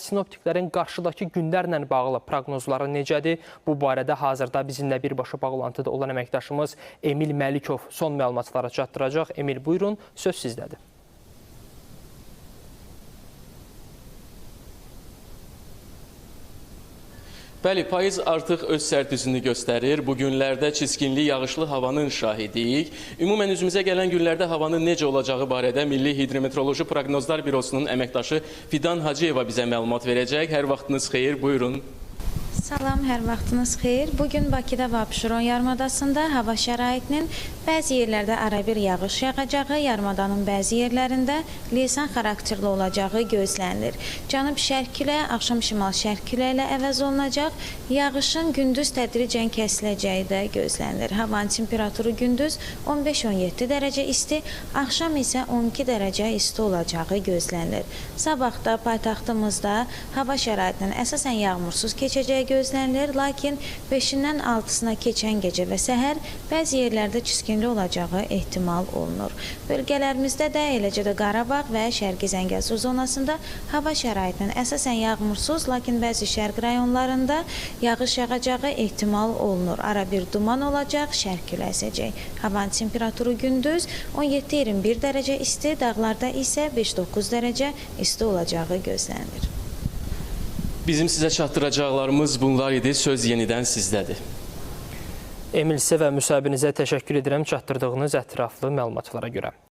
Sinoptiklərin qarşıdakı günlərlə bağlı proqnozları necədir? Bu barədə hazırda bizimlə birbaşa bağlantıda olan əməkdaşımız Emil Məlikov son məlumatları çatdıracaq. Emil, buyurun, söz sizdədir. Bəli, payız artıq öz sərt üzünü göstərir. Bu günlərdə çiskinli, yağışlı havanın şahidiyik. Ümumən üzümüzə gələn günlərdə havanın necə olacağı barədə Milli Hidrometeoroloji Proqnozlar Bürosunun əməkdaşı Fidan Hacıyeva bizə məlumat verəcək. Hər vaxtınız xeyir, buyurun. Salam, hər vaxtınız xeyir. Bugün Bakıda və Abşeron yarımadasında hava şəraitinin bəzi yerlərdə arabir yağış yağacağı, yarımadanın bəzi yerlərində leysan xarakterli olacağı gözlənilir. Cənub-şərq küləyi axşam şimal-şərq küləyi ilə əvəz olunacaq. Yağışın gündüz tədricən kəsiləcəyi də gözlənilir. Havanın temperaturu gündüz 15-17 dərəcə isti, axşam isə 12 dərəcə isti olacağı gözlənilir. Sabah da paytaxtımızda hava şəraitinin əsasən yağmursuz keçəcəyi gözlənilir, lakin 5-dən 6-sına keçən gecə və səhər bəzi yerlərdə çiskinli olacağı ehtimal olunur. Bölgələrimizdə də, eləcə də Qarabağ və Şərqi Zəngəzur zonasında hava şəraitinin əsasən yağmursuz, lakin bəzi şərq rayonlarında yağış yağacağı ehtimal olunur. Arabir duman olacaq, şərq küləyi əsəcək. Havanın temperaturu gündüz 17-21 dərəcə isti, dağlarda isə 5-9 dərəcə isti olacağı gözlənilir. Bizim sizə çatdıracaqlarımız bunlar idi. Söz yenidən sizdədir. Emil, sizə və müsahibinizə təşəkkür edirəm çatdırdığınız ətraflı məlumatlara görə.